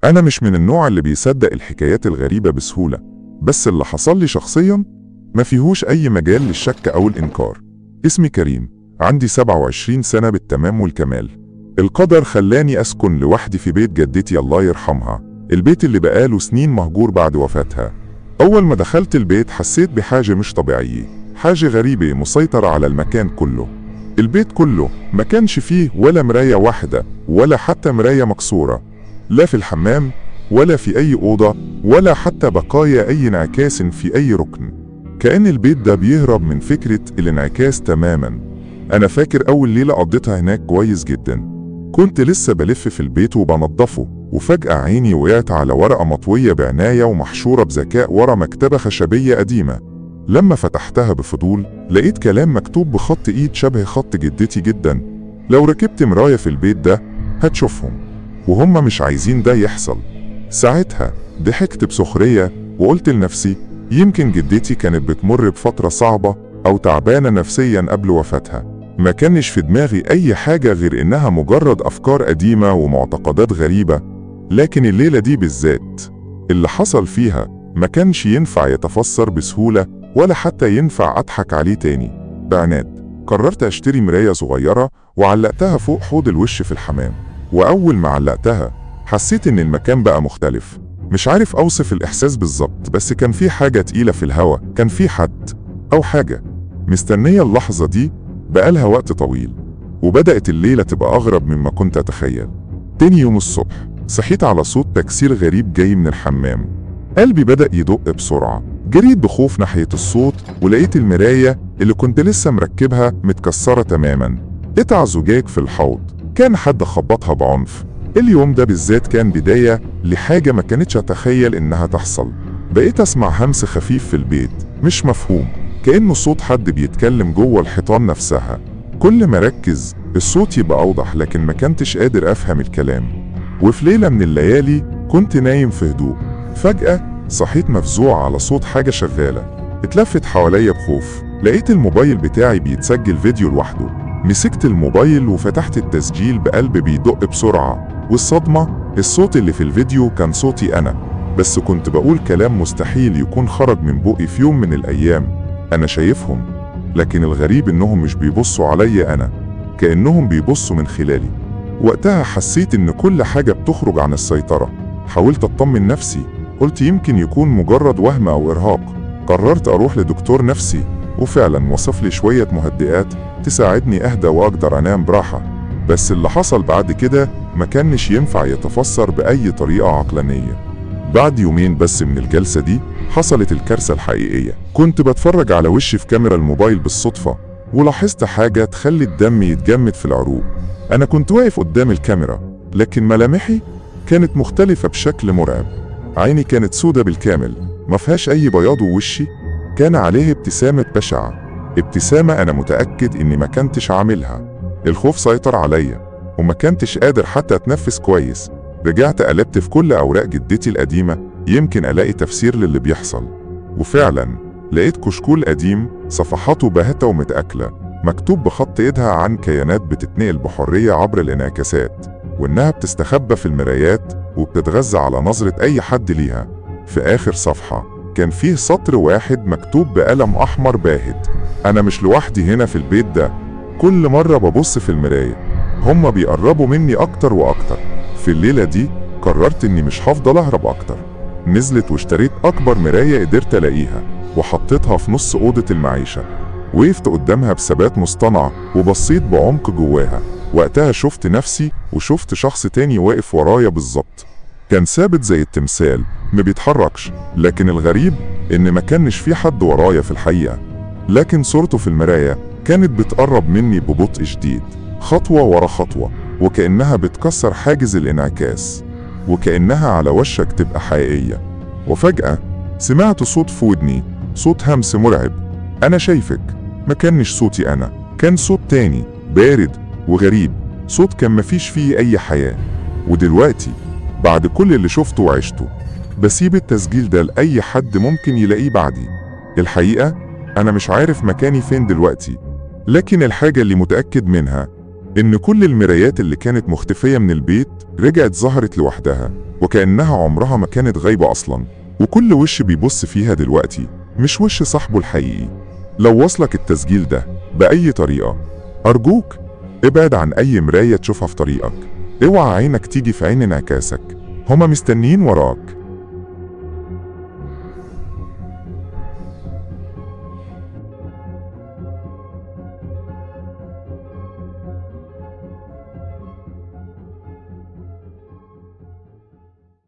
أنا مش من النوع اللي بيصدق الحكايات الغريبة بسهولة، بس اللي حصل لي شخصياً ما فيهوش أي مجال للشك أو الإنكار. اسمي كريم، عندي 27 سنة بالتمام والكمال. القدر خلاني أسكن لوحدي في بيت جدتي الله يرحمها، البيت اللي بقاله سنين مهجور بعد وفاتها. أول ما دخلت البيت حسيت بحاجة مش طبيعية، حاجة غريبة مسيطرة على المكان كله. البيت كله ما كانش فيه ولا مراية واحدة، ولا حتى مراية مكسورة، لا في الحمام ولا في أي أوضة، ولا حتى بقايا أي انعكاس في أي ركن. كأن البيت ده بيهرب من فكرة الانعكاس تماما. أنا فاكر أول ليلة قضيتها هناك كويس جدا. كنت لسه بلف في البيت وبنضفه، وفجأة عيني وقعت على ورقة مطوية بعناية ومحشورة بذكاء ورا مكتبة خشبية قديمة. لما فتحتها بفضول لقيت كلام مكتوب بخط إيد شبه خط جدتي جدا: لو ركبت مراية في البيت ده هتشوفهم، وهم مش عايزين ده يحصل. ساعتها ضحكت بسخرية وقلت لنفسي يمكن جدتي كانت بتمر بفترة صعبة أو تعبانة نفسيا قبل وفاتها. ما كانش في دماغي أي حاجة غير إنها مجرد أفكار قديمة ومعتقدات غريبة. لكن الليلة دي بالذات اللي حصل فيها ما كانش ينفع يتفسر بسهولة، ولا حتى ينفع أضحك عليه تاني. بعناد قررت أشتري مراية صغيرة وعلقتها فوق حوض الوش في الحمام. وأول ما علقتها حسيت إن المكان بقى مختلف. مش عارف أوصف الإحساس بالظبط، بس كان في حاجة تقيلة في الهوا، كان في حد أو حاجة مستنية اللحظة دي بقالها وقت طويل. وبدأت الليلة تبقى أغرب مما كنت أتخيل. تاني يوم الصبح صحيت على صوت تكسير غريب جاي من الحمام. قلبي بدأ يدق بسرعة. جريت بخوف ناحية الصوت ولقيت المراية اللي كنت لسه مركبها متكسرة تماما، قطع زجاج في الحوض، كان حد خبطها بعنف. اليوم ده بالذات كان بداية لحاجة ما كانتش أتخيل إنها تحصل. بقيت أسمع همس خفيف في البيت مش مفهوم، كأنه صوت حد بيتكلم جوه الحيطان نفسها. كل ما ركز الصوت يبقى أوضح، لكن ما كنتش قادر أفهم الكلام. وفي ليلة من الليالي كنت نايم في هدوء، فجأة صحيت مفزوع على صوت حاجة شغالة. اتلفت حواليا بخوف، لقيت الموبايل بتاعي بيتسجل فيديو لوحده. مسكت الموبايل وفتحت التسجيل بقلب بيدق بسرعة، والصدمة الصوت اللي في الفيديو كان صوتي أنا، بس كنت بقول كلام مستحيل يكون خرج من بقي في يوم من الأيام. أنا شايفهم، لكن الغريب إنهم مش بيبصوا عليا أنا، كأنهم بيبصوا من خلالي. وقتها حسيت إن كل حاجة بتخرج عن السيطرة. حاولت أطمن نفسي، قلت يمكن يكون مجرد وهم أو إرهاق. قررت أروح لدكتور نفسي، وفعلا وصف لي شوية مهدئات تساعدني أهدى وأقدر أنام براحة. بس اللي حصل بعد كده ما كانش ينفع يتفسر بأي طريقة عقلانية. بعد يومين بس من الجلسة دي حصلت الكارثة الحقيقية. كنت بتفرج على وشي في كاميرا الموبايل بالصدفة، ولاحظت حاجة تخلي الدم يتجمد في العروق. أنا كنت واقف قدام الكاميرا، لكن ملامحي كانت مختلفة بشكل مرعب. عيني كانت سودة بالكامل، ما فيهاش أي بياض، ووشي كان عليه ابتسامة بشعة، ابتسامة أنا متأكد إني ما كنتش عاملها. الخوف سيطر عليا وما كنتش قادر حتى أتنفس كويس. رجعت قلبت في كل أوراق جدتي القديمة يمكن ألاقي تفسير للي بيحصل، وفعلا لقيت كشكول قديم صفحاته باهتة ومتأكلة، مكتوب بخط إيدها عن كيانات بتتنقل بحرية عبر الانعكاسات، وإنها بتستخبى في المرايات وبتتغذى على نظرة أي حد ليها. في آخر صفحة كان فيه سطر واحد مكتوب بقلم أحمر باهت: أنا مش لوحدي هنا في البيت ده، كل مرة ببص في المراية هما بيقربوا مني أكتر وأكتر. في الليلة دي قررت إني مش هفضل أهرب أكتر. نزلت واشتريت أكبر مراية قدرت ألاقيها وحطيتها في نص أوضة المعيشة. وقفت قدامها بثبات مصطنع وبصيت بعمق جواها. وقتها شفت نفسي وشفت شخص تاني واقف ورايا بالظبط، كان ثابت زي التمثال ما بيتحركش. لكن الغريب إن ما كانش في حد ورايا في الحقيقة، لكن صورته في المراية كانت بتقرب مني ببطء شديد، خطوة ورا خطوة، وكأنها بتكسر حاجز الانعكاس، وكأنها على وشك تبقى حقيقية. وفجأة سمعت صوت في ودني، صوت همس مرعب: أنا شايفك. ما كانش صوتي أنا، كان صوت تاني بارد وغريب، صوت كان مفيش فيه أي حياة. ودلوقتي بعد كل اللي شفته وعشته بسيب التسجيل ده لأي حد ممكن يلاقيه بعدي. الحقيقة أنا مش عارف مكاني فين دلوقتي، لكن الحاجة اللي متأكد منها إن كل المرايات اللي كانت مختفية من البيت رجعت ظهرت لوحدها. وكأنها عمرها ما كانت غايبة أصلا، وكل وش بيبص فيها دلوقتي مش وش صاحبه الحقيقي. لو وصلك التسجيل ده بأي طريقة، أرجوك ابعد عن أي مراية تشوفها في طريقك. اوعى عينك تيجي في عين انعكاسك، هما مستنيين وراك.